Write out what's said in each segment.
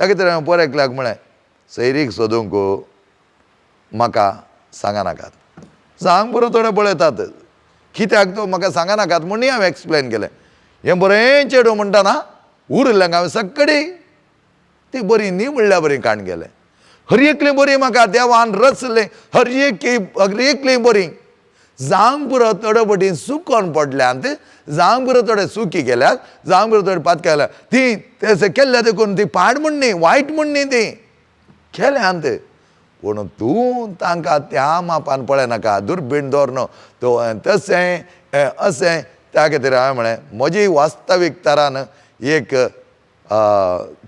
त्या खातीर हांवें पोर एकल्याक म्हळें, सैरीक सोदूंक म्हाका सांगनाकात. सांग बरो थोडे पळयतात कित्याक तो म्हाका सांगनाकात म्हणून हांवें एक्सप्लेन केलें. हें बरें चेडूं म्हणटना उरिल्ल्यांक हांवें सगळी ती बरी न्ही म्हणल्या बरी काण गेलें. हर एकली बरी म्हाका देवान रचलें, हर एक हर एकली बरी. जावंक पुरो थोडे पटी सुकोन पडल्यांत, जावंक पुरो थोडे सुकी गेल्यात, जावंक पुरो थोडे पात केल्या, ती तशें केल्ल्या देखून ती पाड म्हण न्ही, वायट म्हण न्ही, ती केल्यांत. पूण तूं तांकां त्या मापान पळयनाका, दुर्बीण दवर न्हू तो तशें अशें. त्या खातीर हांवें म्हळें म्हजी वास्तवीक तरान एक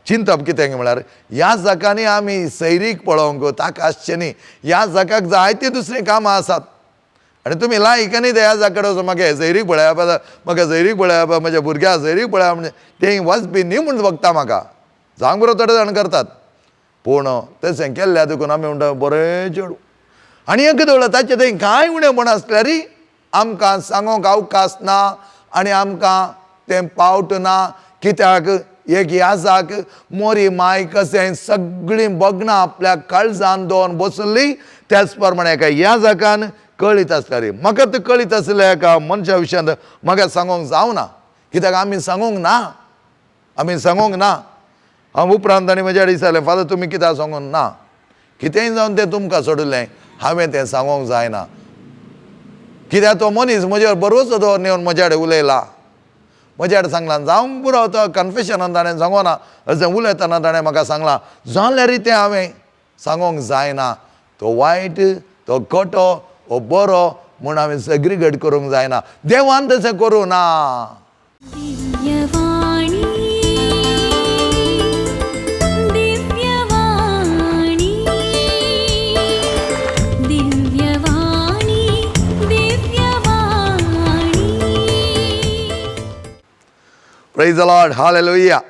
चिंतप कितें म्हळ्यार ह्या जाकांनी आमी सैरीक पळोवंक ताका आसचें न्ही. ह्या जाकाक जायतीं दुसरीं कामां आसात आनी तुमी लायक न्ही त्या ह्या जाकडे वचून म्हाका सैरीक पळया, म्हाका सैरीक पळया, म्हज्या भुरग्याक सैरीक पळया म्हणजे तें वचपी न्ही म्हूण बघता म्हाका. जावंक बरो थोडे जाण करतात, पूण तशें केल्ल्या देखून आमी म्हणटा बरें चेडूं. आनी एक दवरलें ताचें थंय कांय उणेपण आसल्यार आमकां सांगूंक अवकाश ना आनी आमकां तें पावट ना. कित्याक एक याजाक मोरी माय कशें सगळीं बगणां आपल्या काळजान दवरून बसली, त्याच प्रमाणे एका याजाकान कळीत आसल्यार म्हाका तें कळीत आसलें एका मनशा विशयांत म्हाका सांगूंक जावना, कित्याक आमी सांगूंक ना, आमी सांगूंक ना. हांव उपरांत आनी म्हज्या दिसलें, फादर तुमी कित्याक सांगूंक ना, कितेंय जावन तें तुमकां सोडलें, हांवें तें सांगूंक जायना, कित्याक तो मनीस म्हजेर बरोच दवर येवन म्हज्या कडेन उलयला, म्हज्या कडेन सांगलां जावंक पुरो तो कन्फेशनान ताणें सांगोना, अशें उलयतना ताणें म्हाका सांगलां, जाल्यार तें हांवें सांगूंक जायना. तो वायट, तो खोटो, हो बरो म्हूण हांवें सेग्रिगेट करूंक जायना. देवान तशें करूं ना. Divyavani Divyavani Divyavani Divyavani. Praise the Lord, hallelujah.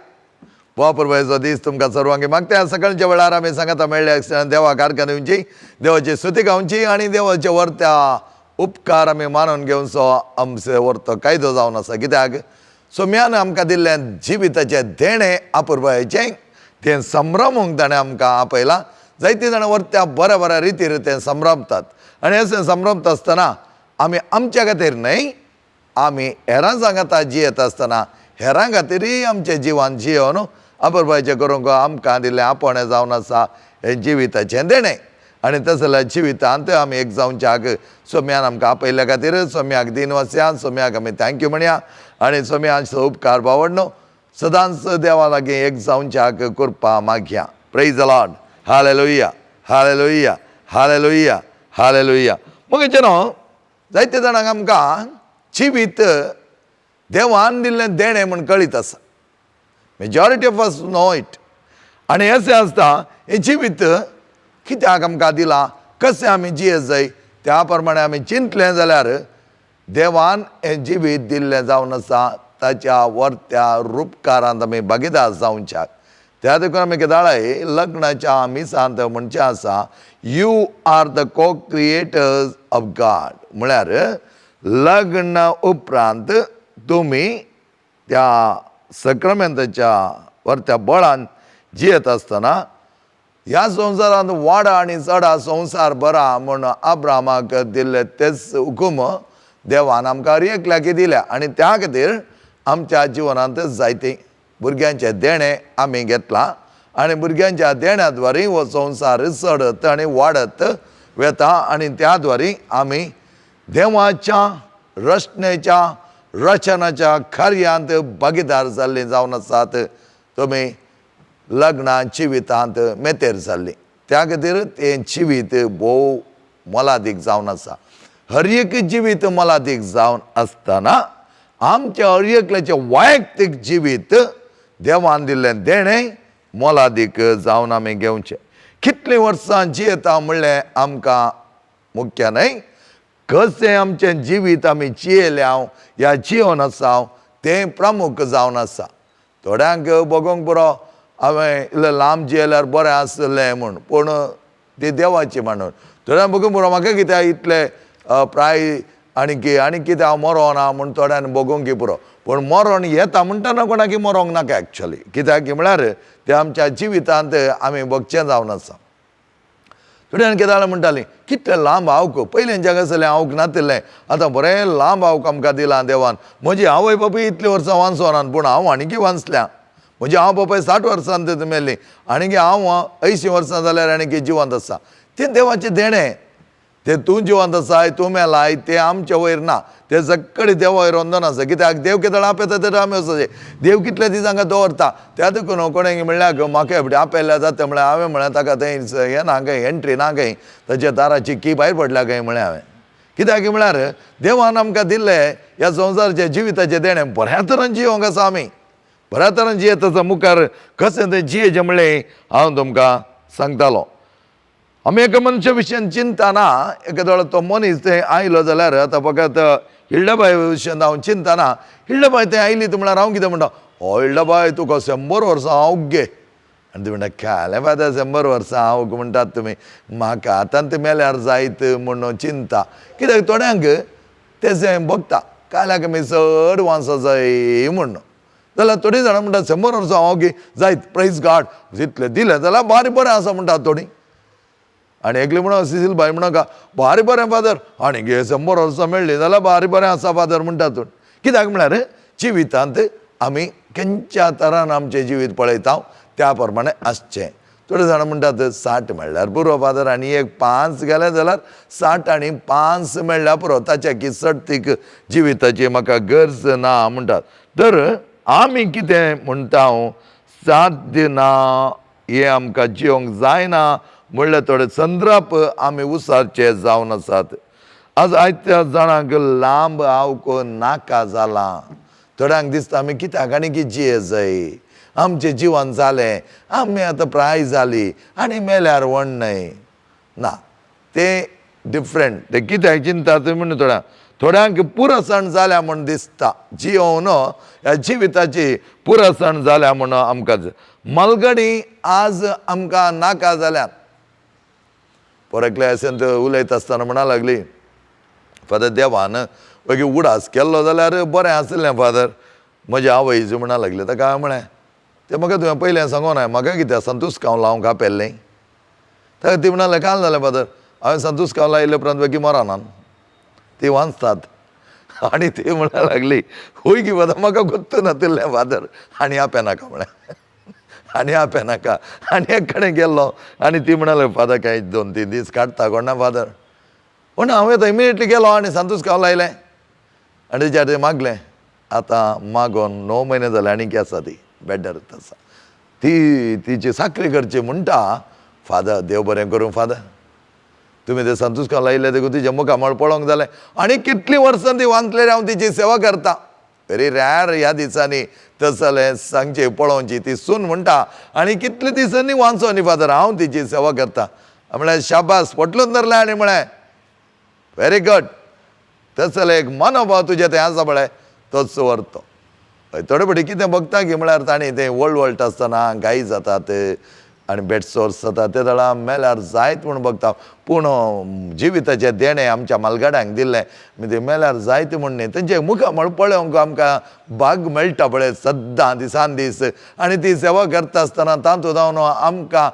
वापरपाचो दीस तुमकां सर्वांगी मागता. सकाळच्या वेळार आमी सांगाता मेळ्ळे देवा कारखान दिवची, देवाची स्तुती गावची आनी देवाचे वर्त्या उपकार आमी मानून घेवचो आमचे वर्तो कायदो जावन आसा. कित्याक सोम्यान आमकां दिल्लें जिविताचें देणें अपुरबायेचें तें संभ्रमूंक ताणें आमकां आपयलां. जायतीं जाणां वर्त्या बऱ्या बऱ्या रितीर तें संभ्रमतात आनी अशें संभ्रमता आसतना आमी आमच्या खातीर न्हय, आमी हेरां सांगाता जियेत आसतना हेरां खातीरय आमचें जिवन जियोवन अपुरबायेचें करूंक आमकां दिल्लें आपोवणें जावन आसा हें जिविताचें देणें. आनी तसल्या जिवितांत आमी एक जावच्याक सोम्यान आमकां आपयल्ल्या खातीर सोम्याक दिन वसया, सोम्याक आमी thank you म्हणया आनी सोम्याचो उपकार बावडनो सदांच देवा लागीं एक जावच्याक कृपा मागया. Praise the Lord, hallelujah, hallelujah, hallelujah, hallelujah. मग न्हू जायते जाणांक आमकां जिवीत देवान दिल्लें देणें म्हूण कळीत आसा. Majority of us know it. आनी अशें आसता हें जिवीत कित्याक आमकां दिलां, कशें आमी जियेत जाय त्या प्रमाणे आमी चिंतलें जाल्यार देवान हें जिवीत दिल्लें जावन आसा ताच्या वर्त्या रुपकारांत आमी भागीदार जावच्याक. त्या देखून आमी केदाळाय लग्नाच्या मिसांत म्हणचें आसा, you are the co creators of God. म्हळ्यार लग्न उपरांत तुमी त्या सक्रमेंताच्या वर्त्या बळान जियेत आसतना ह्या संवसारांत वाडा आनी चडा संवसार बरा म्हूण अब्रामाक दिल्ले तेच हुकूम देवान आमकां हर एकल्याक दिल्या. आनी त्या खातीर आमच्या जिवनांत जायते भुरग्यांचें देणें आमी घेतलां आनी भुरग्यांच्या देण्या द्वारे हो संवसार चडत आनी वाडत वेता आनी त्या द्वारे आमी देवाच्या रचनेच्या रचनाच्या कार्यांत भागीदार जाल्ली जावन आसात. तुमी लग्नां जिवितांत मेतेर जाल्ली, त्या खातीर तें जिवीत भोव मोलादीक जावन आसा. हर एक जिवीत मोलादीक जावन आसतना आमच्या हर एकल्याचें वैयक्तीक जिवीत देवान दिल्लें देणें मोलादीक जावन आमी घेवचें. कितलीं वर्सां जियेता म्हणलें आमकां मुख्य न्हय, कशें आमचें जिवीत आमी जियेल्या ह्या जियोन आसा तें प्रमुख जावन आसा. थोड्यांक बगोंक पुरो हांवें इल्लें लांब जियेल्यार बरें आसलें म्हूण, पूण ती देवाची म्हणून. थोड्यांक बगोंक पुरो म्हाका कित्याक इतलें प्राय आनी आनी कितें हांव मरोना म्हूण थोड्यान भोगोंक पुरो, पूण मरोण येता म्हणटना कोणाकी मरोंक नाका एक्चुअली. कित्याक म्हळ्यार तें आमच्या जिवितांत आमी भोगचें जावन आसा. थोड्यान कितें जालें म्हणटालीं कितलें लांब आवक, पयलींच्या कसलें आवक नातिल्लें, आतां बरें लांब आवक आमकां दिलां देवान. म्हजी आवय बापूय इतलीं वर्सां वांचोनात, पूण हांव आनीकी वांचल्या. म्हजी हांव बापाय 60 वर्सां मेल्ली, आनीकी हांव 80 वर्सां जाल्यार आनीकी जिवंत आसा. तें देवाचें देणें, तें तूं जिवंत आसाय तूं मेलाय तें आमचे वयर ना, तें सगळे देवा वयर वंदन आसा. कित्याक देव कितें आपयता तें आमी वचपाचें, देव कितले दीस हांगा दवरता. त्या देखून कोणें म्हणल्यार म्हाका आपयल्यार जाता म्हळ्यार हांवें म्हळ्यार ताका थंय हें ना खंय एंट्री ना खंय, ताच्या दाराची की भायर पडल्या खंय म्हळें हांवें. कित्याक म्हळ्यार देवान आमकां दिल्लें ह्या संवसाराचें जिविताचें देणें बऱ्या तरान जिवंक आसा आमी, बऱ्या तरान जियेत आसा. मुखार कशें तें जियेचें म्हणलें हांव तुमकां सांगतालो. आमी एका मनशा विशयान चिंतना एका तो मनीस थंय आयलो जाल्यार आतां फकत हिल्डाबाय विशयान हांव चिंतना, हिल्डाबाय थंय आयली ती म्हळ्यार हांव कितें म्हणटा, हो हिल्डाबाय तुका 100 वर्सां हांव गे. आनी ती म्हणटा खेळ्ळें फादर 100 वर्सां हांव म्हणटात तुमी, म्हाका आतां ती मेल्यार जायत म्हूण चिंता. कित्याक थोड्यांक तें भोगता काल्याक आमी चड वांचो जाय म्हूण, जाल्यार थोडीं जाणां म्हणटा 100 वर्सां हांव गे जायत, प्रेज गॉड जितलें दिलें जाल्यार बारी बरें आसा म्हणटात थोडीं. आनी एकली म्हणून सिसील बाय म्हणून भारी बरें फादर, आनी गे 100 वर्सां मेळ्ळीं जाल्यार भारी बरें आसा फादर म्हणटा तूं. कित्याक म्हळ्यार जिवितांत आमी खंयच्या तरान आमचें जिवीत पळयता त्या प्रमाणे आसचें. थोडे जाणां म्हणटात 60 मेळ्ळ्यार पुरो फादर, आनी एक 5 गेले जाल्यार 60 आनी 5 मेळ्ळ्यार पुरो, ताच्या की चडतीक जिविताची म्हाका गरज ना म्हणटात. तर आमी कितें म्हणटा, साध्य ना हें आमकां जिवंक जायना म्हणल्यार थोडे संद्राप आमी उसारचे जावन आसात. आज आयत्या जाणांक लांब आवक नाका जालां, थोड्यांक दिसता आमी कित्याक आनी की जिये जाय, आमचें जिवन जालें, आमी आतां प्राय जाली आनी मेल्यार व्हड न्हय ना, तें डिफरंट. तें कित्याक चिंता तुमी म्हणून थोड्यांक थोड्यांक पुरसण जाल्या म्हूण दिसता, जियोवन ह्या जिविताची पुरसण जाल्या म्हूण आमकां. मलगडी आज आमकां नाका जाल्यात. परकल्या अशें उलयता आसतना म्हणा लागली, फादर देवान मागीर उडास केल्लो जाल्यार बरें आसलें फादर. म्हज्या आवय म्हणा लागली, ताका हांवें म्हळें तें म्हाका तुवें पयलें सांगो ना, म्हाका कितें संतोष काव लावंक आपयल्लें. ताका ती म्हणाले काल जालें फादर, हांवें संतोष काव लायले उपरांत मागीर मरना ती वाचतात. आनी ती म्हणा लागली हय की फादर म्हाका गोत्त नातिल्लें फादर, आनी आपे नाका म्हळें, आनी आपे नाका. आनी एक कडेन गेल्लो आनी ती म्हणाले फादर कांय 2-3 दीस काडटा कोण ना फादर. पूण हांव येता इमिडिएटली गेलो आनी संतोष काव लायलें आनी तेच्या तें मागलें. आतां मागोन 9 म्हयने जाले आनी की आसा ती बेड्डार आसा ती, तिची साकरी करची म्हणटा फादर देव बरें करूं फादर, तुमी ते संतोष काव लायिल्ले देखून तिचें मुखामळ पळोवंक जालें. आनी कितलीं वर्सां ती वांचलेली हांव तिची सेवा करता, व्हेरी रॅर ह्या दिसांनी तसलें सांगचें पळोवची. ती सून म्हणटा आनी कितले दिसांनी वांचो न्ही फादर, हांव तिची सेवा करता. म्हळ्यार शाबास पटलून धरलें आनी म्हळें व्हेरी गुड, तसलें एक मनोभाव तुजें तें आसा पळय तोच व्हरतो. थोडे फावटी कितें बगता की म्हळ्यार तांणी तें वळवळटा आसतना गायी जातात आनी बेडसोर्स जाता, ते जाणां मेल्यार जायत म्हूण बगता, पूण जिविताचें देणें आमच्या मालगाड्यांक दिल्लें ते मेल्यार जायत म्हूण न्ही, तेंचे मुखामळ पळोवंक आमकां भाग मेळटा पळय सद्दां दिसान दीस. आनी ती सेवा करता आसतना तातूंत जावन आमकां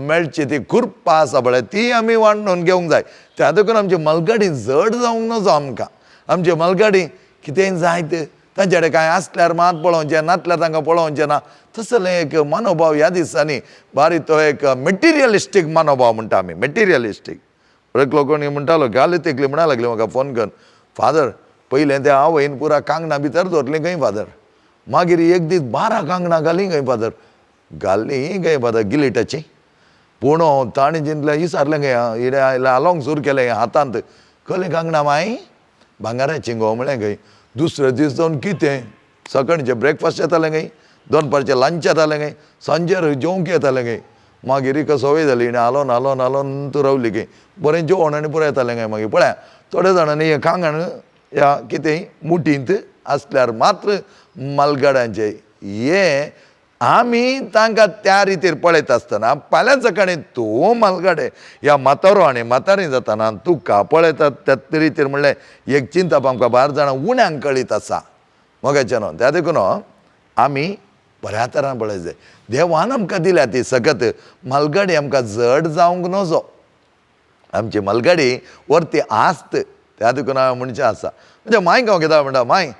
मेळची ती कृपा आसा पळय ती आमी वांटून घेवंक जाय. त्या देखून आमची मालगाडी जड जावंक नजो आमकां, आमची मालगाडी कितेंय जायत तांचे कडेन कांय आसल्यार मात पळोवचें, नासल्यार तांकां पळोवचें ना, तसलें एक मनोभाव ह्या दिसांनी बारी तो एक मटेरियलिस्टीक मनोभाव म्हणटा आमी, मटेरियलिस्टीक. एकलो कोणी म्हणटालो घाल तेकली म्हणा लागली म्हाका फोन करून, फादर पयलें त्या आवयन पुरा कांगणां भितर दवरलीं खंय फादर, मागीर एक दीस 12 कांगणां घालीं खंय फादर, घालीं खंय फादर गिलिटाची, पूण ताणें जितलें विचारलें खंय इडें आयलें आलोंग सूर केलें हातांत, कहलीं कांगणां माय भांगाराचीं गो म्हळें खंय. दुसरे दीस जावन कितें सकाळचें ब्रेकफास्ट येतालें खंय, दनपारचें लंच येतालें खंय, सांजेर जेवंक येतालें खंय. मागीर हिका संवय जाली हिणें हालोवन हालोवन हालोवन तूं रावली खंय, बरें जेवण आनी पुरो येतालें खंय. मागीर पळया थोड्या जाणांनी हें कांगण ह्या कितें मुठींत आसल्यार मात्र मालगाड्यांचें हें आमी तांकां त्या रितीर पळयता आसतना फाल्यां सकाळीं तूं म्हालगडे ह्या म्हातारो आनी म्हातारी जाताना तुका पळयता त्या रितीर म्हणलें एक चिंतप आमकां बार जाणां उण्यांक कळीत आसा मोगाचें न्हू. त्या देखून आमी बऱ्या तरान पळय जाय. देवान आमकां दिल्या ती सकत म्हालगडी आमकां जड जावंक नजो. आमची म्हालगडी वरती आस्त त्या देखून हांवें म्हणचें आसा. म्हणजे मांयक हांव कितें म्हणटा, मांय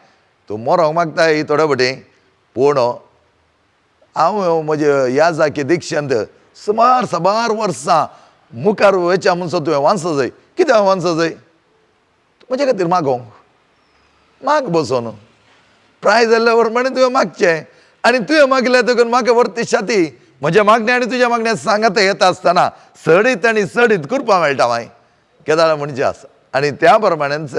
तूं मरोंक मागता ही थोडे फावटी, पूण हांव म्हजे ह्या जाकी दिक्षंत सुमार साबार वर्सां मुखार वयच्या म्हणसो तुवें वांचो जाय. कितें हांवें वांचो जाय? म्हजे खातीर मागोंक माग बसोन प्राय जाल्ल्या प्रमाणे तुवें मागचें आनी तुवें मागल्यार देखून म्हाका वरती शाती म्हज्या मागणें आनी तुज्या मागण्या सांगात येता आसतना सडीत आनी सडीत करपाक मेळटा मागीर केदाळ म्हणचें आसा. आनी त्या प्रमाणेच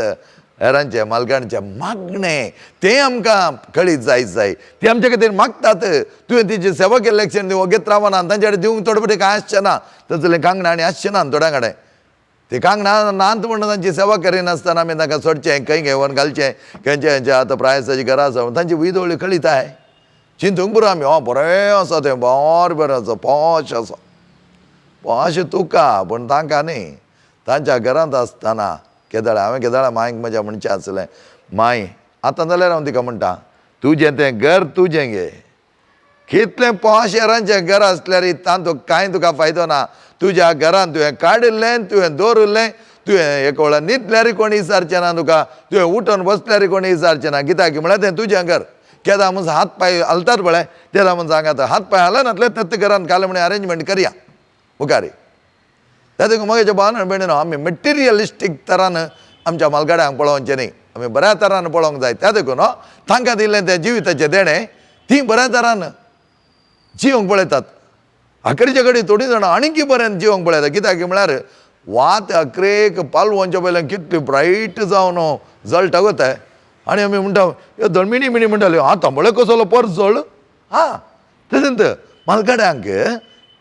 हेरांचें मालकांचें मागणें तें आमकां कळीत जायत जाय. ती आमच्या खातीर मागतात. तुवें तिची सेवा केल्ले क्षण ती वगेत रावना, तांचे कडेन दिवंक थोडे फावटी कांय आसचें ना, तसलें कांगणां आनी आसचें ना थोड्यां कडेन. ते कांगणां नात म्हणून तांची सेवा करिनासतना आमी तांकां सोडचें, खंय घेवन घालचें, खंयचे खंयचे आतां प्रायसाची घरां आसा तांची विदोळी कळीत आहाय. चिंतूंक पुरो आमी, हय बरें आसा तें, बरें बरें आसा, पोश आसा, पोश तुका पूण तांकां न्ही. तांच्या घरांत आसतना केदळ हांवें केदळ मांयक म्हज्या म्हणचें आसलें, मांय आतां जाल्यार हांव तिका म्हणटा तुजें तें घर तुजें गे, कितलें पोश हेरांचें घर आसल्यार तांतूंत कांय तुका फायदो ना. तुज्या घरांत तुवें काडिल्लें, तुवें दवरिल्लें, तुवें एक वेळार न्हिदल्यार कोण विचारचें ना तुका, तुवें उठून बसल्यार कोण विचारचें ना. कित्याक म्हळ्यार तें तुजें घर. केदा म्हणून हात पांय हालतात पळय, तेदा म्हणून सांगात हात पांय हालनातले तेच घरांत घाल म्हण अरेंजमेंट करया मुखार. त्या देखून म्हज्या भावान भयणीनो आमी मटेरियलिस्टीक तरान आमच्या म्हालगड्यांक पळोवचें न्ही, आमी बऱ्या तरान पळोवंक जाय. त्या देखून तांकां दिल्लें तें जिविताचें देणें ती बऱ्या तरान जिवंक पळयतात. आखरीच्या कडेन थोडीं जाणां आनीकय बरें जिवंक पळयतात. कित्याक म्हळ्यार वात अकरेक पालवोंच्या पयल्यान कितली ब्रायट जावन जळटा गो तें. आनी आमी म्हणटा ह्यो दळमिणी मिणी म्हणटाल्यो, आं तांबळे कसलो पर जळ आं. तशेंच म्हालगड्यांक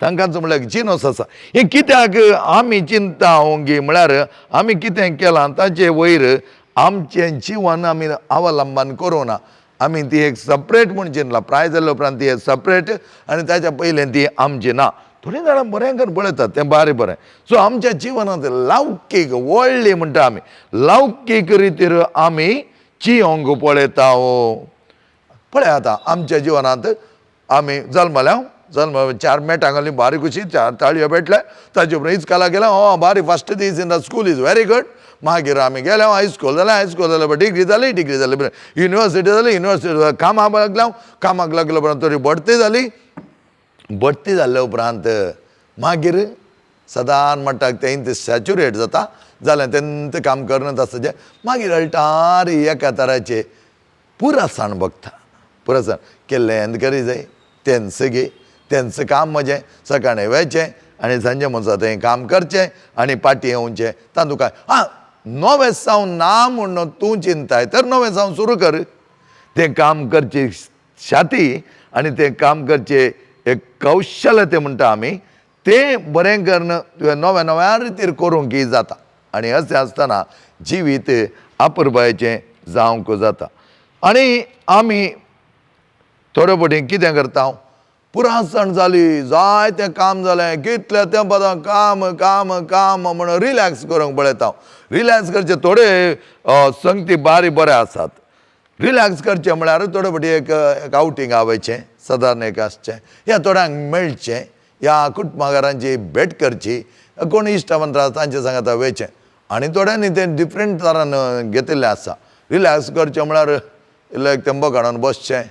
तांकांच म्हणल्यार जिनस आसा. हें कित्याक आमी चिंता ओंगी म्हळ्यार आमी कितें केलां ताचे वयर आमचें जिवन आमी अवलंबन करूं ना. आमी ती एक सपरेट म्हूण चिंतला, प्राय जाल्या उपरांत ती एक सपरेट आनी ताच्या पयलें ती आमची ना. थोडीं जाणां बरें करून पळयतात तें बारी बरें. सो आमच्या जिवनांत लौकीक व्हडली म्हणटा आमी लौकीक रितीर आमी चियोंक पळयता. पळय आतां आमच्या जिवनांत आमी जल्मल्या, जल्म चार मेटां घाली बारीक कशी, चार ताळयो पेटले, ताचे उपरांत इस्कोलाक गेले, हो बारी फस्ट दीस in the school is very good. मागीर आमी गेले हायस्कूल जालें, हायस्कूल जालें उपरांत डिग्री जाली, डिग्री जाली उपरांत युनिवर्सिटी जाली, युनिवर्सिटी कामाक लागले, कामाक लागले उपरांत थोडी बढती जाली, बढती जाल्ले उपरांत मागीर सदान म्हणटा तें सॅच्युरेट जाता, जालें तेंत काम करनच आसता जें. मागीर अल्टार एका तराचे पुरासाण बघता, पुरासाण केल्लें करी जाय तेंच गे, तेंच काम म्हजें सकाळीं वेचें आनी सांजे म्हणसा तें काम करचें आनी पाटी येवचें. तातूंत काय आं नवें सावन ना म्हूण तूं चिंताय तर नवें सावन सुरू कर. तें काम करची छाती आनी तें काम करचें एक कौशल्य तें म्हणटा आमी, तें बरें करून तुवें नव्या नव्या रितीर करूंक जाता. आनी अशें आसतना जिवीत अपुरबायेचें जावंक जाता. आनी आमी थोडे फावटी कितें करता, पुरासण जाली, जायतें काम जालें, कितलें तें पदां काम काम काम म्हण रिलॅक्स करूंक पळयता. रिलॅक्स करचे थोडे संगती बारी बरे आसात. रिलॅक्स करचें म्हळ्यार थोडे फावटी एक एक आवटींग वयचें, सदारण एक आसचें, ह्या थोड्यांक मेळचें, ह्या कुटुंबागारांची भेट करची, कोण इश्टावंत आसा तांचे सांगाता वयचें. आनी थोड्यांनी तें डिफरंट तरान घेतिल्लें आसा. रिलॅक्स करचें म्हळ्यार इल्लें एक तेंबो काडून बसचें,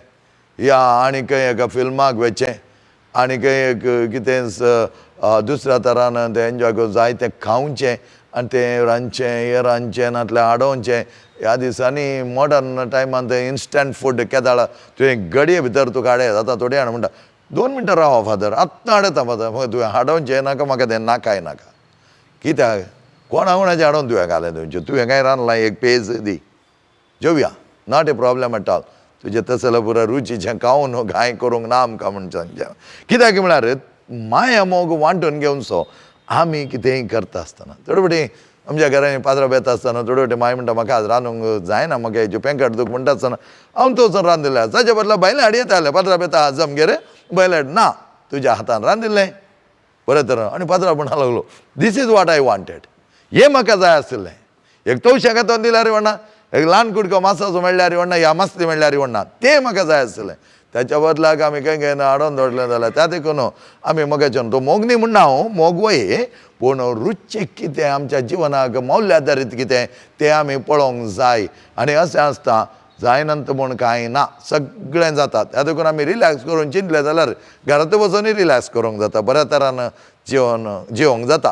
या आनी खंय एका फिल्माक वयचें, आनी खंय एक कितें दुसऱ्या तरान तें एन्जॉय करूंक जाय तें खावचें आनी तें रांदचें, हें रांदचें नातल्यार हाडोवचें. ह्या दिसांनी मॉडर्न टायमान तें इन्स्टंट फूड केदाळ तुवें गडये भितर तुका हाडयत. आतां थोडीं जाणां म्हणटा 2 मिनटां रावा फादर, आत्तां हाडयता फादर, तुवें हाडोवचें नाका, म्हाका तें नाकाय नाका. कित्याक कोणा कोणाचें हाडून तुवें घालें तुमचें, तुवें कांय रांदलां एक पेज दी जेवया, not a problem at all. तुजें तसलें पुरो रुचीचें खावन कांय करूंक ना आमकां म्हण सांगचें. कित्याक म्हळ्यार माया मोग वांटून घेवचो आमी कितेंय करता आसतना. थोडे फावटी आमच्या घरांनी पाद्रा बेता आसतना थोडे फावटी माय म्हणटा म्हाका आज रांदूंक जायना, म्हाका हेज्यो पेंकट दूख म्हणटा आसतना हांव तो वचून रांदिल्लें. ताच्या बदला भायलें हाडयेता जाल्यार पाद्रा बेता आज आमगेर बैलाड ना तुज्या हातान रांदिल्लें बरें तर. आनी पात्रांव म्हणा लागलो this is what I wanted, हें म्हाका जाय आशिल्लें. एक तवशें खातोन दिल्यार म्हणना, एक ल्हान कुडको मासाचो मेळ्ळ्यार म्हणना, ह्या मासली मेळ्ळ्यार म्हणना, तें म्हाका जाय आशिल्लें. त्याच्या बदलाक आमी खंय खंय हाडून दवरलें जाल्यार त्या देखून आमी मोगाच्यान तो मोग न्ही म्हणना हांव, मोग वय, पूण रुचीक कितें आमच्या जिवनाक मौल्याधारीत कितें तें आमी पळोवंक जाय. आनी अशें आसता जायना म्हूण कांय ना, सगळें जाता. त्या देखून आमी रिलॅक्स करून चिंतलें जाल्यार घरांत वचूनय रिलॅक्स करूंक जाता, बऱ्या तरान जिवन जिवंक जाता.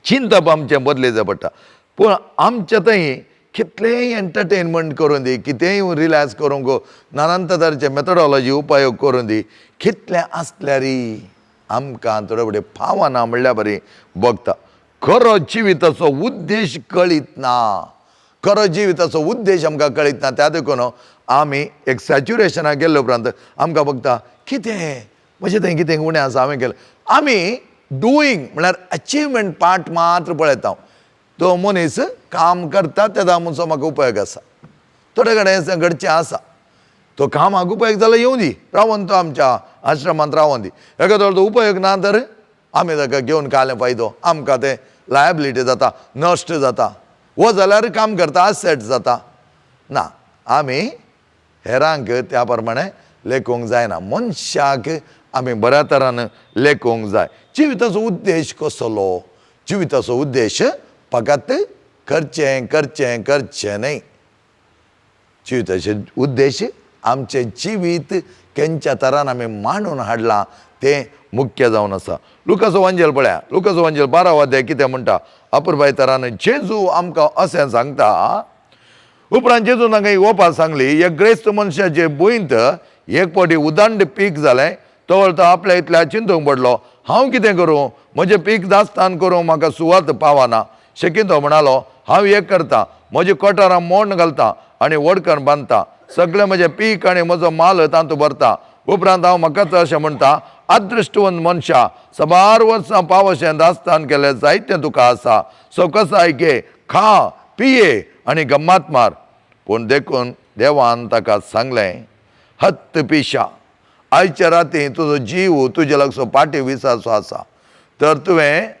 चिंतप आमचें बदले जाय पडटा. पूण आमच्या थंय कितलेंय एंटरटेनमेंट करूं दी, कितेंय रिलॅक्स करूंक नानांत तरेचे मेथडॉलॉजी उपयोग करूं दी, कितलें आसल्यारय आमकां थोडे फुडें पावना म्हणल्यार बरी भोगता. खरो जिविताचो उद्देश कळीत ना, खरो जिविताचो उद्देश आमकां कळीत ना. त्या देखून आमी एक सॅच्युरेशनाक गेल्ले उपरांत आमकां भोगता कितें म्हजें थंय कितें उणें आसा हांवें केलें. आमी डुईंग म्हळ्यार अचिवमेंट पार्ट मात्र पळयता. तो मनीस काम करता तेदा म्हणचो म्हाका उपयोग आसा, थोडे कडेन घडचें आसा, तो कामाक उपयोग जाल्यार येवं दी, रावन तो आमच्या आश्रमांत रावन दी. एका तो उपयोग ना तर आमी ताका घेवन कालें फायदो, आमकां तें लायबिलिटी जाता, नश्ट जाता. वो जाल्यार काम करता सेट जाता ना. आमी हेरांक त्या प्रमाणे लेखूंक जायना, मनशाक आमी बऱ्या तरान लेखूंक जाय. जिविताचो उद्देश कसलो? जिविताचो उद्देश फकत करचें करचें करचें न्हय. जिविताचे उद्देश आमचें जिवीत खंयच्या तरान आमी मांडून हाडलां तें मुख्य जावन आसा. लुकाचो वांजेल पळया, लुकाचो वांजेल 12 अध्याय कितें म्हणटा अपुरबाय तरान जेजू आमकां अशें सांगता. उपरांत जेजून तांकां एक ओपार सांगली, एक ग्रेस्त मनशाचे भुंयंत एक फावटी उदंड पीक जालें, तो तो आपल्या इतल्या चिंतूंक पडलो, हांव कितें करूं, म्हजें पीक दास्तान करूंक म्हाका सुवात पावना. शेकीं तो म्हणालो, हांव एक करता, म्हजी कोठारां मोण्ण घालता आनी वडकन बांदता, सगळें म्हजें पीक आनी म्हजो माल तातूंत भरता. उपरांत हांव म्हाकाच अशें म्हणटा, अदृश्टवंत मनशा, साबार वर्सां पावशें दास्तान केलें जायतें तुका आसा, सवकसाय घे, खा पिये आनी गम्मात मार. पूण देखून देवान ताका सांगलें, हत्त पिशा, आयच्या राती तुजो जीव तुजे लागसो पाटी विसाचो आसा, तर तुवें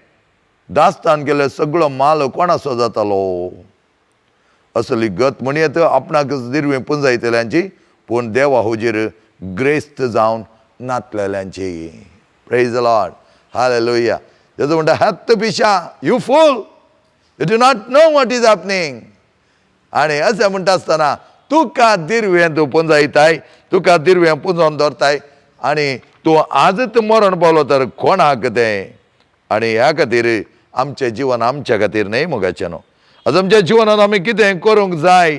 दास्तान केल्लो सगळो माल कोणाचो जातालो? असली गत म्हणयेत आपणाक दिरवी पुंजायतल्यांची, पूण देवा हुजीर ग्रेस्त जावन नातलेल्यांची. प्रेज the Lord, hallelujah. जेजू म्हणटा, हत्त पिशा, you fool, you do not know what is happening. आनी अशें म्हणटा आसतना तुका दिरवें तूं पुंजायताय, तुका दिरवें पुंजोवन दवरताय आनी तूं आजच मरण पावलो तर कोणाक तें? आनी ह्या खातीर आमचें जिवन आमच्या खातीर न्हय मोगाचें न्हू. आज आमच्या जिवनांत आमी कितें करूंक जाय,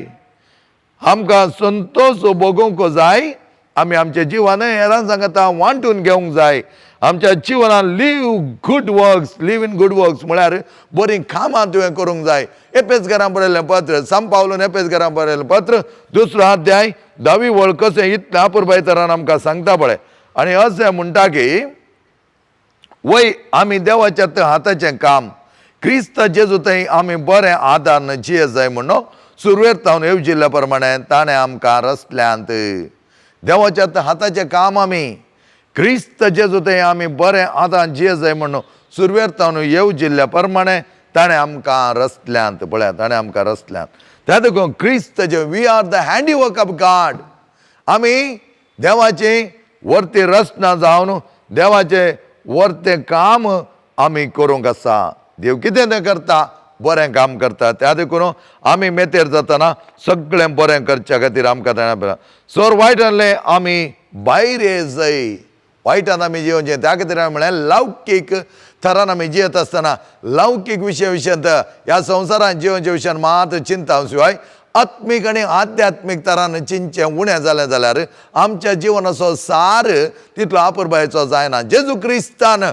आमकां संतोश भोगोवंक जाय, आमी आमच्या जिवन हेरां सांगता वांटून घेवंक जाय. आमच्या जिवनान live good works, live in good works म्हळ्यार बरीं कामां तुवें करूंक जाय. एपेसकारां बरयल्लें पत्र, सांत पावलून एपेसकारां बरयल्लें पत्र 2 अध्याय 10वी वळ कशें इतलें अपुरबाय तरान आमकां सांगता पळय. आनी अशें म्हणटा की वय आमी देवाच्या हाताचें काम क्रिस्त जेजू थंय आमी बरें आदार जिये जाय म्हणून सुरवेर तावन येवजिल्ल्या प्रमाणे ताणें आमकां रसल्यांत. देवाच्या हाताचें काम आमी क्रिस्त जेजू थंय आमी बरें आदार जिये जाय म्हणून सुरवेर तावन येवजिल्ल्या प्रमाणे ताणें आमकां रसल्यांत. पळया, ताणें आमकां रसल्यांत. त्या देखून क्रिस्त जे we are the handiwork of God, आमी देवाची वर्ती रचना जावन देवाचें वर्तें काम आमी करूंक आसा. देव कितें तें करता, बरें काम करता. त्या देखून आमी मेतेर जातना सगळें बरें करच्या खातीर आमकां ताणें सर वायटांतलें आमी भायर ये जाय, वायटान आमी जियोवचें. त्या खातीर हांवें म्हणलें लौकीक थरान आमी जियेत आसतना लौकीक विशय विशयांत ह्या संवसारांत जियोवच्या विशयान मात चिंता शिवाय आत्मीक आनी आध्यात्मीक तरान चिंतचें उणें जालें जाल्यार आमच्या जिवनाचो सार तितलो अपुरबायेचो जायना. जेजू क्रिस्तान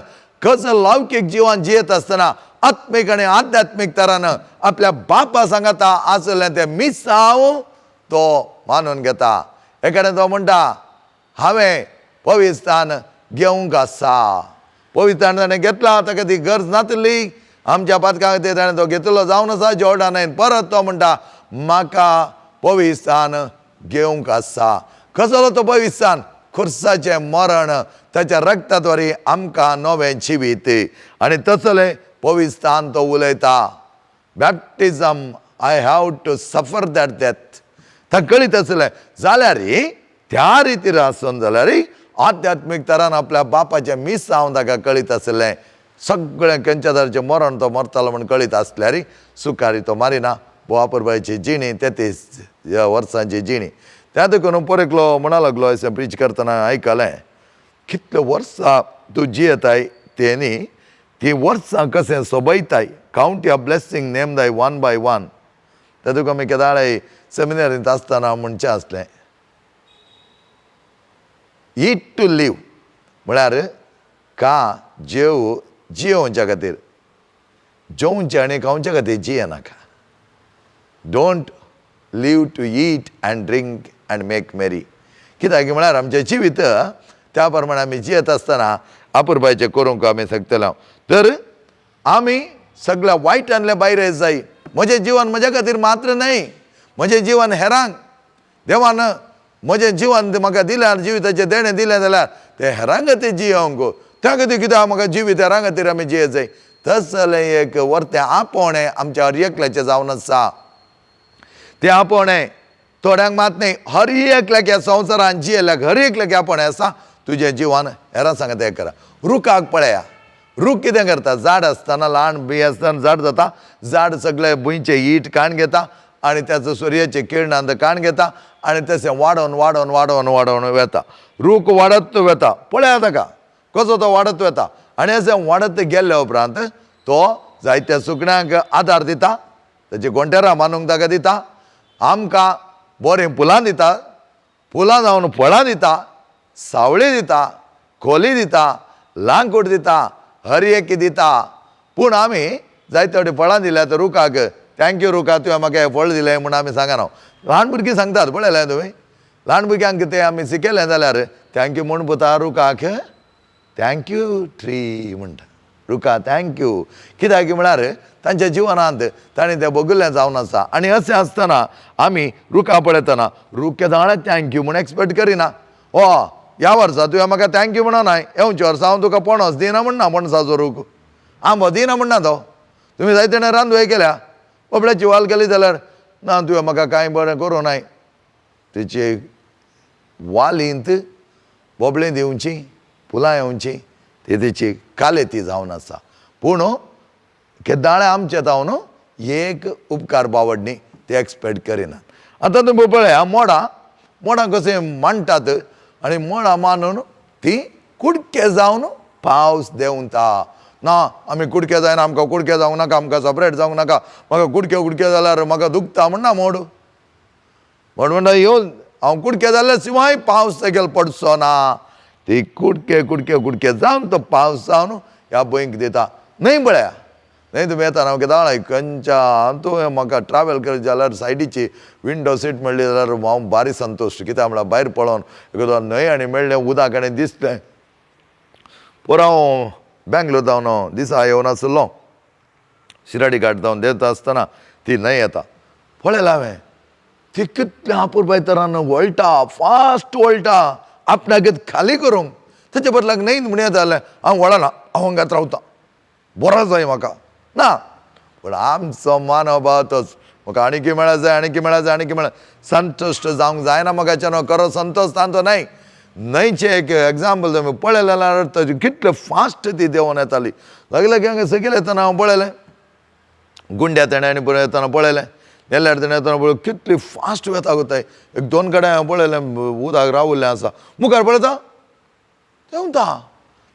कसो लौकीक जिवन जियेत आसतना आत्मीक आनी आध्यात्मीक तरान आपल्या बापा सांगाता आसलें तें मिसांव तो मानून घेता. एकाडेन तो म्हणटा, हांवें पवित्रस्थान घेवंक आसा. पवित्रस्थान ताणें घेतला, ताका ती गरज नातिल्ली, आमच्या पातका खातीर ताणें तो घेतिल्लो जावन आसा जॉर्डनान. परत तो म्हणटा, म्हाका पवित्रस्थान घेवंक आसा. कसलो तो पवित्रस्थान? खुर्साचें मरण ताच्या रक्ताद्वारे आमकां नवें जिवीत. आनी तसलें पविस्तान तो उलयता, baptism I have to suffer that death. ताका कळीत आसलें जाल्यार त्या रितीर आसून जाल्यार आध्यात्मीक तरान आपल्या बापाचें मिसांव ताका कळीत आसलें. सगळें खंयच्या तराचें मरण तो मरतालो म्हूण कळीत आसल्यार सुकारी तो मारिना. वापरपाची जिणी 33 वर्सांची जिणी. त्या देखून परेकलो म्हणा लागलो अशें प्रीच करतना आयकलें, कितले वर्सां तूं जियेताय तें न्ही, ती वर्सां कशें सोबयताय, count your blessing name thy one by one. त्या तुका आमी केदाळाय सेमिनारींत आसतना म्हणचें आसलें, ईट टू लीव म्हळ्यार का जेव जियोवच्या खातीर, जेवचें आनी खावच्या खातीर जियेनाका. Don't live to eat and drink and make merry. कित्याक म्हळ्यार आमचें जिवीत त्या प्रमाणे आमी जियेत आसतना अपुरबायचें करूंक आमी शकतले. तर आमी सगळ्या वायटांतल्या भायर जाय. म्हजें जिवन म्हज्या खातीर मात्र न्हय, म्हजें जिवन हेरांक. देवान म्हजें जिवन म्हाका दिल्यार, जिविताचें देणें दिलें जाल्यार तें हेरां खातीर जियोवंक, त्या खातीर कित्याक म्हाका जिवीत हेरां खातीर आमी जियेत जाय. तसलें एक वर्तें आपोवणें आमच्या हर एकल्याचें जावन आसा. तें आपोवणें थोड्यांक मात न्ही, हर एकल्याक ह्या संवसारान जियेल्याक हर एकल्याक आपोवणें आसा, तुजें जिवन हेरां सांगता हें करा. रुखाक पळया, रूख कितें करता, झाड आसतना ल्हान बी आसतना झाड जाता, झाड सगळे भुंयचें ईट काण घेता आनी त्याचो सुर्याचे किरणांत काण घेता आनी तशें वाडोवन वाडोवन वाडोवन वाडोवन वेता. रूख वाडत वेता, पळया ताका कसो तो वाडत वेता. आनी अशें वाडत गेल्ल्या उपरांत तो जायत्या सुकण्यांक आदार दिता, ताची गोंटेरां मानूंक ताका दिता, आमकां बरीं फुलां दिता, फुलां जावन फळां दिता, सावळी दिता, खोली दिता, लांकूड दिता, हर एक दिता. पूण आमी जायते फावटी फळां दिल्या तर रुखाक thank you रुखा, तुवें म्हाका हें फळ दिलें म्हूण आमी सांगना. ल्हान भुरगीं सांगतात, पळयलें तुवें, ल्हान भुरग्यांक तें आमी शिकयलें जाल्यार thank you म्हूण पुता रुखाक thank you tree म्हणटा, रुखा thank you. कित्याक म्हळ्यार तांच्या जिवनांत ताणें तें भोगिल्लें जावन आसा. आनी अशें आसतना आमी रुखा पळयतना रूख केदाळा thank you म्हूण एक्सपेक्ट करिना. ओ ह्या वर्सा तुवें म्हाका thank you म्हणना, येवच्या वर्सा हांव तुका पणस दिना म्हणना, पणसाचो रूख आंबो दिना म्हणना तो. तुमी जायते जाणां रांदवे केल्या, बाबड्याची वाल केली जाल्यार ना तुवें म्हाका कांय बरें करूं नाय. तेचे वालींत बोबळें दिवची, फुलां येवची, ती तेची कालेती जावन आसा. पूण केदाळे आमचे जावन एक उपकार बावड न्ही, ते एक्सपेक्ट करिनात. आतां तुमी पळया मोडां, मोडां कशें मांडटात आनी मोडां मांडून ती कुडके जावन पावस देंवता. ना आमी कुडके जायना, आमकां कुडके जावंक नाका, आमकां सपरेट जावंक नाका, म्हाका कुडके कुडके जाल्यार म्हाका दुखता म्हणना मोड. मोड म्हणटा येवन हांव कुडके जाल्यार शिवाय पावस तेगेलो पडचो ना. ती कुडके कुडके कुडके जावन तो पावस जावन ह्या भंयक दिता. न्हय पळया, न्हय तुमी येता हांव केदाळ खंयच्या तूं म्हाका ट्रॅवल करत जाल्यार सायडीची विंडो सीट मेळ्ळी जाल्यार हांव भारी संतुश्ट. कित्याक म्हळ्यार भायर पळोवन एकदां न्हंय आनी मेळ्ळें उदक आनी दिसलें. पोर हांव बेंगलोर जावन दिसा येवन आसलो, शिराडी घाट जावन देंवता आसतना ती न्हंय येता, पळयलां हांवें ती कितल्या अपुरबाय तरान वळटा, फास्ट वळटा आपणाक खाली करूंक. तेचे बदलाक न्हय म्हण येता जाल्यार हांव वळना, हांव हांगात रावता, बरो जाय म्हाका ना. पूण आमचो मानव तोच, म्हाका आनी की मेळा जाय, आनी की मेळा जाय, आनी की मेळा, संतुश्ट जावंक जायना म्हाका. खरो संतोश तांचो न्हय. न्हंयचें एक एग्जाम्पल तुमी पळयलें जाल्यार कितले फास्ट ती देंवोन येताली. लागले की हांगा सकयल येतना हांव पळयलें, गुंड्या तेणें आनी पळय येतना पळयलें, नेल्यार तेणें येतना पळय कितली फास्ट वेता कोताय. एक दोन कडेन हांवें पळयलें उदक रावल्लें आसा, मुखार पळयता देंवता.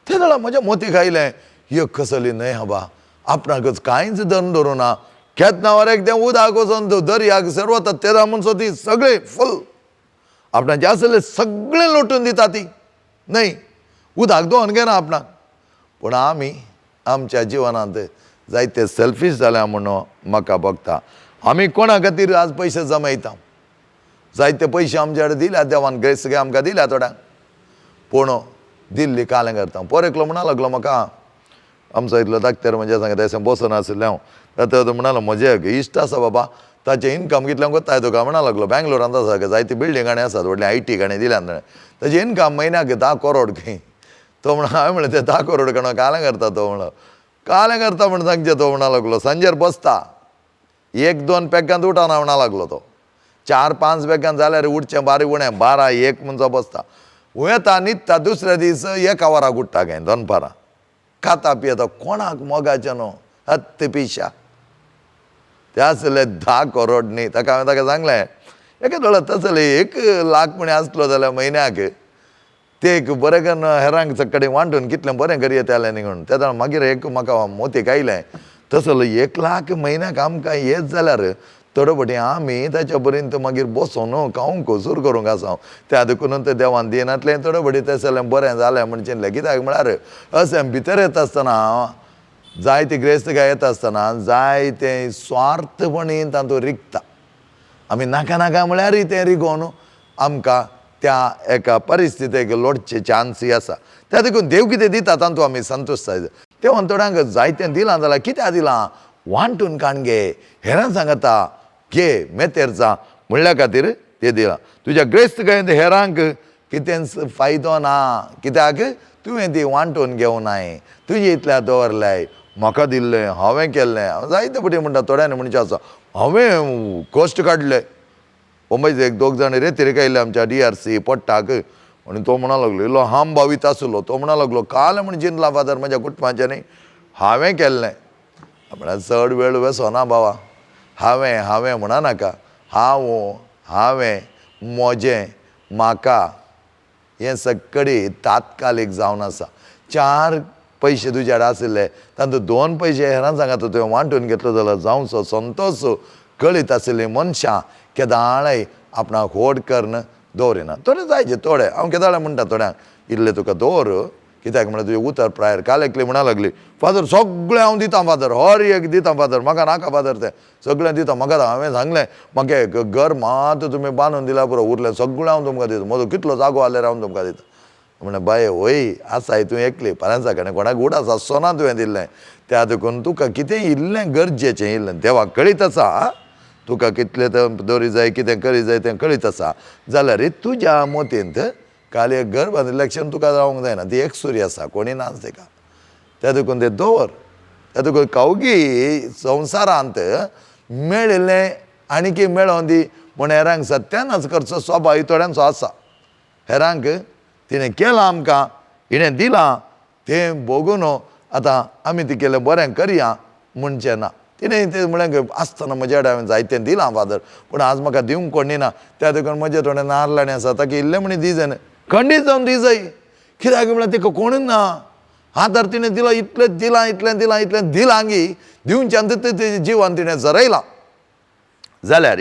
ते जाल्यार म्हज्या मोतीक आयलें, ही कसली न्हय हाबा, आपणाकच कांयच धरून दवरूं ना. केन्ना वर एक तें उदक वचोन दर्याक सरवता तेदा म्हणसो ती सगळी फूल आपणाचें आसलें सगळें लोटून दिता ती न्हय, उदक दवरून घेना आपणाक. पूण आमी आमच्या जिवनांत जायते सेल्फीश जाल्या म्हणून म्हाका भोगता. आमी कोणा खातीर आज पयशे जमयता, जायते पयशे आमचे कडेन दिल्या देवान, ग्रेस आमकां दिल्या थोड्यांक, पूण दिल्ली कालें करता. पोर एकलो म्हणा लागलो म्हाका, आमचो इतलो धाकटेर म्हणजे सांगता अशें बसून आशिल्लें हांव, तातूंत म्हणालो म्हजें इश्ट आसा बाबा, ताचें इनकम कितलें कोत्ताय तुका म्हणा लागलो. बेंगलोरांत आसा जायती बिल्डींग आनी आसात व्हडली I T आनी दिल्यान ताणें. ताचें इनकम म्हयन्याक 10 करोड खंय. तो म्हणा हांवें म्हणलें ते 10 करोड कोणा कालें करता तो म्हणलो. कालें करता म्हण सांगचें तो म्हणा लागलो. सांजेर बसता 1-2 पेगांत उठाना म्हणा लागलो तो. 4-5 पेगांत जाल्यार उठचें बारीक उणें 12-1 म्हणचो बसता. येता न्हिदता दुसऱ्या दीस 1 वराक उठ्ठा खंय दनपारां खाता पियेता कोणाक मोगाचें न्हू हत्त पिशा. ते आसले 10 करोड न्ही. ताका हांवें ताका सांगलें एका दोळा तसले 1 लाख म्हणी आसलो जाल्यार म्हयन्याक ते एक बरें करून हेरांक कडेन वांटून कितलें बरें करी येतालें न्ही म्हणून. तेन्ना मागीर एक म्हाका मोतीक आयलें तसलो 1 लाख म्हयन्याक आमकां येत जाल्यार थोडे फावटी आमी ताच्या पर्यंत मागीर बसोन खावंक सुरू करूंक आसा. त्या देखून तें देवान दिनातलें थोडे फावटी तसलें बरें जालें म्हण चिंतलें. कित्याक म्हळ्यार अशें भितर येता आसतना जायती ग्रेस्तकाय येता आसतना जायतें स्वार्थपणी तातूंत रिगता. आमी नाका नाका म्हळ्यारय तें रिगोवन आमकां त्या एका परिस्थितीक लोटचे चान्सूय आसा. त्या देखून देव कितें दिता तातूंत आमी संतुश्ट जाय. देवान थोड्यांक जायतें दिलां जाल्यार कित्याक दिलां वांटून काण गे हेरां सांगता घे मेतेर जा म्हणल्या खातीर तें दिलां. तुज्या ग्रेस्तकायेंत हेरांक कितेंच फायदो ना कित्याक तुवें ती वांटून घेवनाय तुजे इतल्या दवरल्याय म्हाका दिल्लें हांवें केल्लें. हांव जायते फावटी म्हणटा थोड्यांनी म्हणचें आसा हांवें कश्ट काडले. मुंबयचे 1-2 जाण रेतीर आयले आमच्या DRC पट्टाक आनी तो म्हणा लागलो इल्लो हांब भावीत आसलो. तो म्हणा लागलो काल म्हण जिनला फादर म्हज्या कुटुंबाच्यानी हांवें केल्लें. म्हळ्यार चड वेळ वेसोना बाबा हांवें हांवें म्हणा नाका. हांव हांवें म्हजें म्हाका हें सगळी तात्कालीक जावन आसा. 4 पयशे तुज्या कडेन आशिल्ले तातूंत 2 पयशे हेरां सांगात तुवें वांटून घेतलो जाल्यार जावचो संतोश कळीत आशिल्लीं मनशां केदाळय आपणाक व्हड करून दवरिना. थोडे जायचे थोडे हांव केदाळे म्हणटा थोड्यांक इल्लें तुका दवर कित्याक म्हळ्यार तुजें उतर प्रायर काल एकली म्हणा लागली फादर सगळें हांव दितां फादर हर एक दितां फादर म्हाका नाका फादर तें सगळें दितां म्हाका. हांवें सांगलें म्हाका एक घर मात तुमी बांदून दिल्यार पुरो उरलें सगळें हांव तुमकां दितां म्हजो कितलो जागो आसल्यार हांव तुमकां दितां. म्हणलें बाये वय आसाय तूं एकली फाल्यां सकाळीं कोणाक उडास आसचो ना तुवें दिल्लें त्या देखून तुका कितें इल्लें गरजेचें इल्लें देवाक कळीत आसा तुका कितलें दवरी जाय कितें करी जाय तें कळीत आसा जाल्यार तुज्या मतींत काल एक घर बांदिल्लें क्षण तुका रावंक जायना ती एकसुरी आसा कोणी नाच तिका त्या देखून तें दवर. त्या देखून खावगी संवसारांत मेळिल्लें आनी की मेळोन दी म्हण हेरांक सत्यानाच करचो स्वभाव थोड्यांचो आसा. हेरांक तिणें केलां आमकां हिणें दिलां तें भोगून आतां आमी ती केलें बरें करया म्हणचें ना. तिणें तें म्हणलें आसतना म्हज्या कडेन हांवें जायतें दिलां फादर पूण आज म्हाका दिवंक कोण ना त्या देखून म्हजे थोडे नाल्ल आसा ताका इल्लें म्हणी दिजय खंडीत जावन दिजय कित्याक म्हळ्यार तिका कोणूच ना. हातार तिणें दिलां इतलें दिलां इतलें दिलां इतलें दिलां गी दिवच्यान तेजें जिवान तिणें झरयलां जाल्यार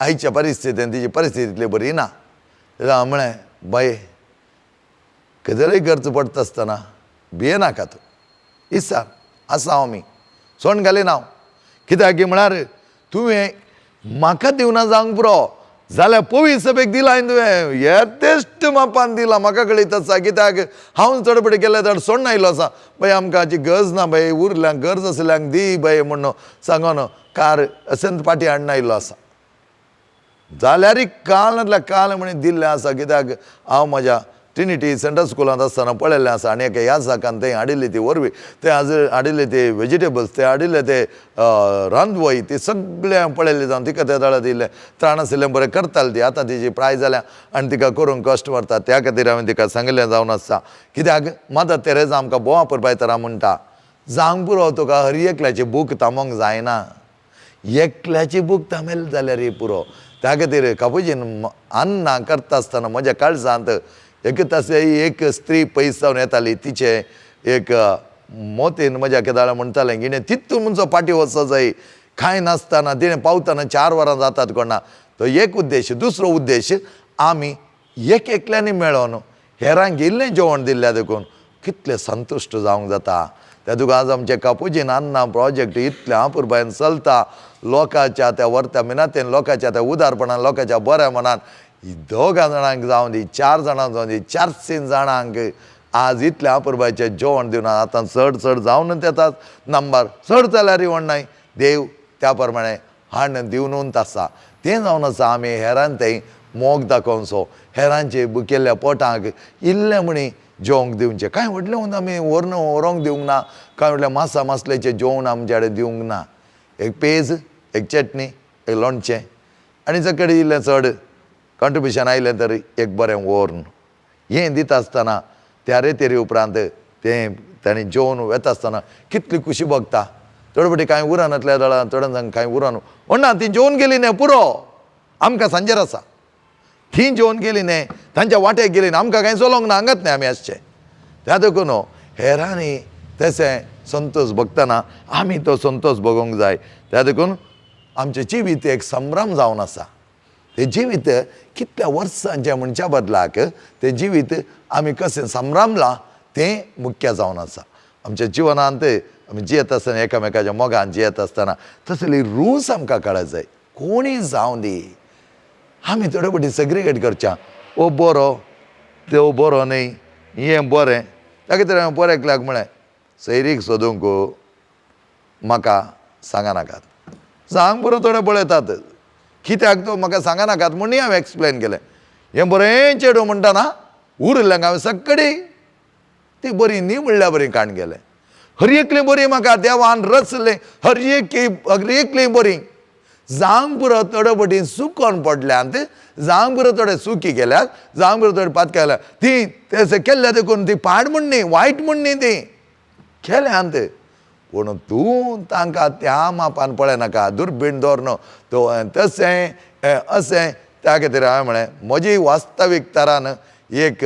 आयच्या परिस्थितीन तिजी परिस्थिती इतली बरी ना. हांवें म्हळें बाये केदोय गरज पडटा आसतना भियेनाका तूं इसार आसा हांव आमी सोण घालिना हांव कित्याक म्हळ्यार तुवें म्हाका दिवना जावंक पुरो जाल्यार पवी सभेक दिलां तुवें येदेश्ट मापान दिलां म्हाका कळीत आसा कित्याक हांव चड पडे केल्यार चड सोडून आयलो आसा बाय आमकां हाची गरज ना बाय उरल्यांक गरज आशिल्ल्यांक दी बाय म्हण सांगोन कार अशेंच पाटी हाडून आयिल्लो आसा. जाल्यार काल नातल्यार काल म्हणी दिल्लें आसा कित्याक हांव म्हज्या ट्रिनिटी सेंट्रल स्कुलांत आसतना पळयल्लें आसा आनी एका ह्या साकान थंय हाडिल्ली ती वरवीं थंय आज हाडिल्ले ते वेजिटेबल्स ते हाडिल्ले ते रांदवय ती सगळें हांवें पळयल्लें जावन तिका त्या दळा दिल्लें त्राण आशिल्लें बरें करतालें ती आतां तिजी प्राय जाल्या आनी तिका करूंक कश्ट व्हरता. त्या खातीर हांवें तिका सांगिल्लें जावन आसता कित्याक मदर तेरेजा आमकां बोवा पुरबायतरा म्हणटा जावंक पुरो तुका हर एकल्याची भूक थांबोवंक जायना एकल्याची भूक थांबयली जाल्यार पुरो. त्या खातीर कापुजीन अन्नां करता आसतना म्हज्या काळजांत एक तशें एक स्त्री पयस जावन येताली तिचें एक मोतीन म्हज्या केदाळ म्हणटालें हिणें तितून म्हणचो पाटी वचो जाय खाय नासतना तिणें पावतना 4 वरां जातात कोणा. तो एक उद्देश. दुसरो उद्देश आमी एक एकल्यांनी मेळोन हेरांक इल्लें जेवण दिल्ल्या देखून कितलें संतुश्ट जावंक जाता. त्या तुका आज आमचें कापुजीन अन्ना प्रोजेक्ट इतलें अपुरबायेन चलता लोकांच्या त्या वर्त्या मिनातेन लोकांच्या त्या उदारपणान लोकांच्या बऱ्या मनान 2 जाणांक जावं दी 4 जाणांक जावं दी 400 जाणांक आज इतल्या अपुरबायेचें जेवण दिवन आतां चड चड जावन येतात नंबर चड जाल्यार म्हणनाय देव त्या प्रमाणे हाडून दिवनूच आसा. तें जावन आसा आमी हेरान थंय मोग दाखोवचो, हेरांचे बुकेल्ल्या पोटांक इल्लें म्हणी जेवंक दिवचें. कांय व्हडलें म्हणून आमी व्हरून व्हरोंक दिवंक ना, कांय व्हडलें मासा मासलेचें जेवण आमचे कडेन दिवंक ना. एक पेज, एक चटणी, एक लोणचें आनी जकडे इल्लें चड कॉन्ट्रिब्युशन आयलें तर एक बरें व्हरून हें दिता आसतना त्या रेतेरी उपरांत तें ताणें जेवन वता आसतना कितली खुशी भोगता. थोडे फावटी कांय उरनातल्या जाल्यार थोड्या जाणांक कांय उरना म्हणना ती जेवन गेली न्ही पुरो, आमकां सांजेर आसा. ती जेवन गेली न्ही, तांच्या वाटेक गेली न्ही, आमकां कांय चलोवंक ना, हांगात न्ही आमी आसचे. त्या देखून हेरांनी तशें संतोश भोगतना आमी तो संतोश भोगोवंक जाय. त्या देखून आमचें जिवीत एक संभ्रम जावन आसा. तें जिवीत कितल्या वर्सांचें म्हणच्या बदलाक तें जिवीत आमी कशें संभ्रमलां तें मुख्य जावन आसा. आमच्या जिवनांत आमी जियेत आसतना एकामेकाच्या मोगान जियेत आसतना तसली रूच आमकां कळत जाय. कोणीय जावं दी, आमी थोडे फावटी सेग्रिगेट करच्या, ओ बरो तो बरो न्ही, हें बरें. ताका खातीर हांवें बरें एकल्याक म्हळें, सैरीक सोदूंक म्हाका सांगनाकात, सांग बरो थोडे पळयतात कित्याक तो म्हाका सांगनाकात म्हणून हांवें एक्सप्लेन केलें. हें बरें चेडूं म्हणटा उरिल्ल्यांक हांवें सगळी ती बरी न्ही म्हणल्या बरी काण गेलें. हर एकली बरी म्हाका देवान रचलें, हर एक हर एकली बरी. जावंक पुरो थोडे फावटी सुकोन पडल्यांत, जावंक पुरो थोडे सुकी गेल्यात, जावंक पुरो थोडे पातके गेल्यात, ती तशें केल्ल्या देखून ती पाड म्हण न्ही, वायट म्हण न्ही, ती केल्यांत. पूण तूं तांकां त्या मापान पळयनाका, दुर्बीण दवर तो तशें अशें. त्या खातीर हांवें म्हळें म्हजी वास्तवीक तरान एक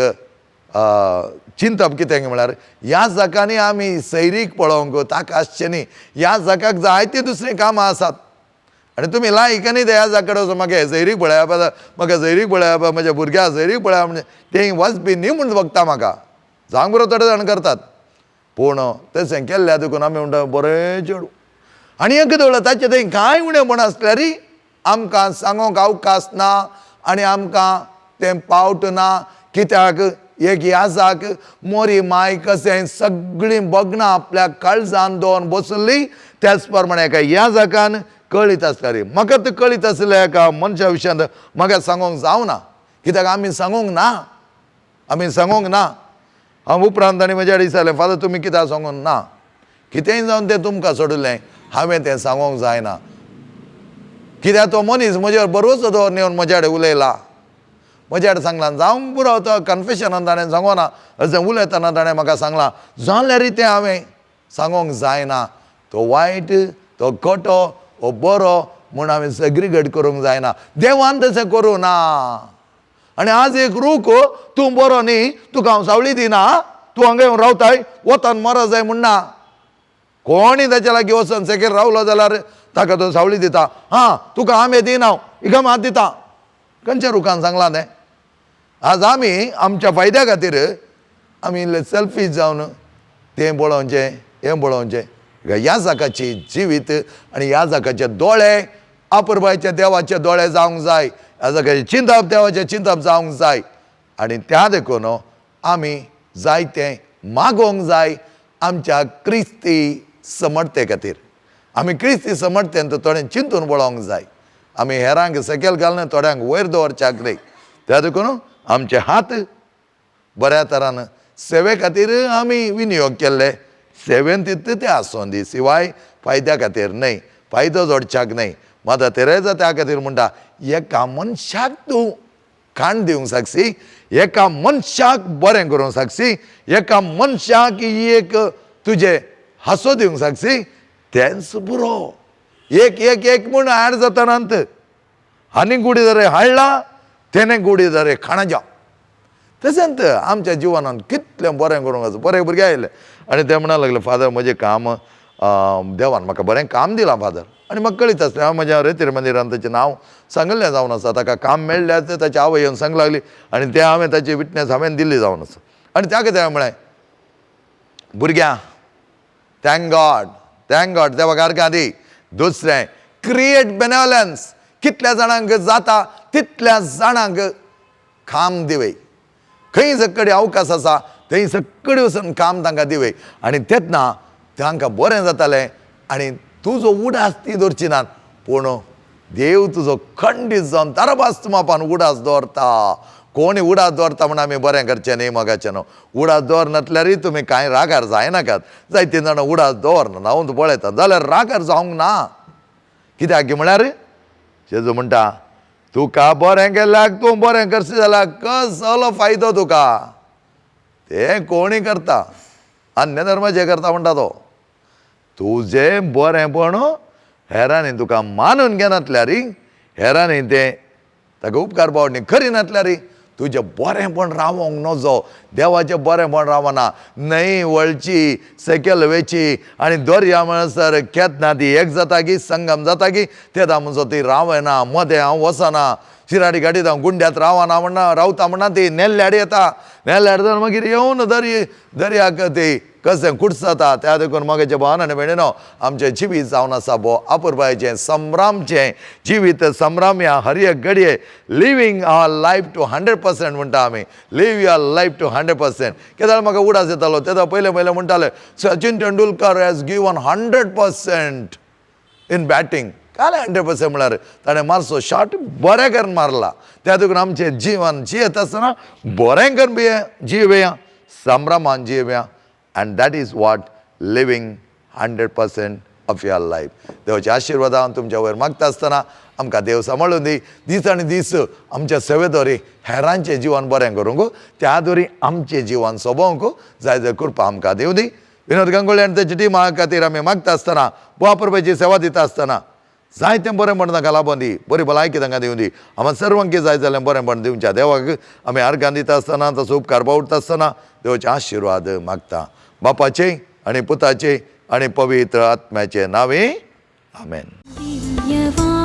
चिंतप कितें म्हळ्यार ह्या जाकांनी आमी सैरीक पळोवंक ताका आसचें न्ही, ह्या जाकाक जायतीं दुसरीं कामां आसात आनी तुमी लायक न्ही त्या ह्या जाकडे वचून म्हाका सैरीक पळया, म्हाका सैरीक पळया, म्हज्या भुरग्याक सैरीक पळया म्हणजे तें वचपी न्ही म्हूण बघता म्हाका. जावंक बरो थोडे जाण करतात, पूण तशें केल्ल्या देखून आमी म्हणटा बरें चेडूं. आनी एक दवरलें ताचें थंय कांय उणेपण आसल्यार आमकां सांगोंक अवकाश ना आनी आमकां तें पावट ना. कित्याक एक याजाक मोरी माय कशें सगळीं बगणां आपल्या काळजान दवरून बसली, त्याच प्रमाणे एका याजाकान कळीत आसल्यार म्हाका तर कळीत आसलें एका मनशा विशयांत म्हाका सांगोंक जावना, कित्याक आमी सांगूंक ना, आमी सांगूंक ना. हांव उपरांत आनी म्हज्या विचारलें, फादर तुमी कित्याक सांगूंक ना? कितेंय जावन तें तुमकां सोडलें, हांवें तें सांगूंक जायना, कित्याक तो मनीस म्हजेर बरोच दवर येवन म्हज्या कडेन उलयला, म्हज्या कडेन सांगलां जावंक पुरो. तो कन्फेशनान ताणें सांगोना, अशें उलयतना ताणें म्हाका सांगलां, जाल्यार तें हांवें सांगूंक जायना. तो वायट, तो खोटो, हो बरो म्हूण हांवें सेग्रिगेट करूंक जायना. देवान तशें करूं ना. आनी आज एक रूख, तूं बरो न्ही, तुका हांव सावळी दिना, तूं हांगा येवन रावताय, वतान मरो जाय म्हणना. कोणी ताच्या लागीं वचून सेकेर रावलो जाल्यार ताका तो सावळी दिता, हां तुका आंबे दिना हांव, हिका मात दिता. खंयच्या रुखान सांगलां तें? आज आमी आमच्या फायद्या खातीर आमी इल्ले सेल्फीश जावन तें पळोवचें, हें पळोवचें. ह्या जाकाची जिवीत आनी ह्या जाकाचे दोळे अपुरबायच्या देवाचे दोळे जावंक जाय, ह्या जाकाचें चिंतप देवाचें चिंतप जावंक जाय. आनी त्या देखून आमी जायतें मागोवंक जाय आमच्या क्रिस्ती समर्थे खातीर. आमी क्रिस्ती समर्थेन थोडें चिंतून पळोवंक जाय. आमी हेरांक सकयल घालना, थोड्यांक वयर दवरच्याक न्ही. त्या देखून आमचे हात बऱ्या तरान सेवे खातीर आमी विनियोग केल्ले, सेवेन तितले ते आसूं दी, शिवाय फायद्या खातीर न्हय, फायदो जोडच्याक न्हय. माता तेरेजा त्या खातीर म्हणटा, एका मनशाक तूं खाण दिवंक शकसी, एका मनशाक बरें करूंक शकसी, एका मनशाक एक तुजें हांसो दिवंक शकसी, तेंच पुरो. एक एक एक म्हूण हाड जाता नंत आनी गुडी दरे हाडला तेणें गुडी दरे खाणाच्या. तशेंच आमच्या जिवनान कितलें बरें करूंक आसा. बरे भुरगे आयले आनी ते म्हणा लागले, फादर म्हजें काम देवान म्हाका बरें काम दिलां फादर. आनी म्हाका कळीत आसलें, हांव म्हज्या रेतीर मंदिरान ताचें नांव सांगिल्लें जावन आसा, ताका काम मेळ्ळ्यार तें ताची आवय येवन सांगूंक लागली आनी तें हांवें ताची विटनेस हांवें दिल्ली जावन आसा. आनी त्या खातीर हांवें म्हळें, भुरग्यां thank God, thank God देवाक आर्गां दी. दुसरें क्रिएट बेनेवलन्स, कितल्या जाणांक जाता तितल्या जाणांक काम दिवय, खंय सगळे अवकाश आसा थंय सगळे वचून काम तांकां दिवय. आनी तेन्ना तांकां बरें जातालें आनी तुजो उडास ती दवरची नात, पूण देव तुजो खंडीत जावन दरबास मापान उडास दवरता. कोणी उडास दवरता म्हण आमी बरें करचें न्ही मोगाचें न्हू. उडास दवरनातल्यारय तुमी कांय रागार जायनाकात. जायतीं जाणां उडास दवरना, हांव पळयता जाल्यार रागार जावंक ना. कित्याक म्हळ्यार जेजू म्हणटा तुका बरें केल्याक तूं बरें करशी जाल्यार कसलो फायदो तुका? तें कोणी करता, अन्य धर्माचें करता म्हणटा तो. तुजें बरेंपण हेरांनी तुका मानून घेनातल्यार, हेरांनी तें ताका उपकार पावणी खरी नातल्यार तुजें बरेंपण रावोंक नजो. देवाचें बरेंपण रावना. न्हंय वळची सकयल वेची आनी दर्या म्हणसर केतना ती एक जाता की संगम जाता की तेदा म्हणसो ती रावना. मदें हांव वचना, शिराडी गाडीत हांव गुंड्यात रावना म्हणना, रावता म्हणना ती नेल्ल्याड येता. नेल्ल्याड जावन मागीर येवन दर्याक ती कशें कुडसता. त्या देखून मगेचे भावन आनी भयणीनो, आमचें जिवीत जावन आसा भो अपुरबायेचें, संभ्रामचें जिवीत. संभ्राम ह्या हर एक घडये लिवींग our life to 100% म्हणटा आमी. Live your life to 100%. केदाळ म्हाका उडास येतालो तेन्ना पयलें पयलें म्हणटाले Sachin Tendulkar has given 100% in batting. काल 100% म्हळ्यार ताणें मारचो शॉट बरें करून मारला. त्या देखून आमचें जिवन जियेत आसतना बरें करून जिवेया, संभ्रमान जिवेया. And that is what living 100% of your life. देवाच्या आशिर्वादान तुमच्या वयर मागता आसतना आमकां देव सांबाळून दी. दीस आनी दीस आमच्या सेवेद्वारे हेरांचें जिवन बरें करूंक, त्या दोरी आमचें जिवन सोबोवंक जाय जाय कृपा आमकां दिवं दी. विनोद गांगोळी आनी तेच्या टिमा खातीर आमी मागता आसतना, बुवा परबेची सेवा दिता आसतना जायतें बरेंपण तांकां लाबोवन दी, बरी भलायकी तांकां दिवं दी. आमकां सर्वांकी जाय जाल्यार बरेंपण दिवच्या देवाक आमी आर्गां दिता आसतना, तसो उपकार पावता आसतना देवाचे आशिर्वाद मागता. बापाचे आनी पुताचे आनी पवित्र आत्म्याचे नांवे, आमेन. दिव्यवाणी.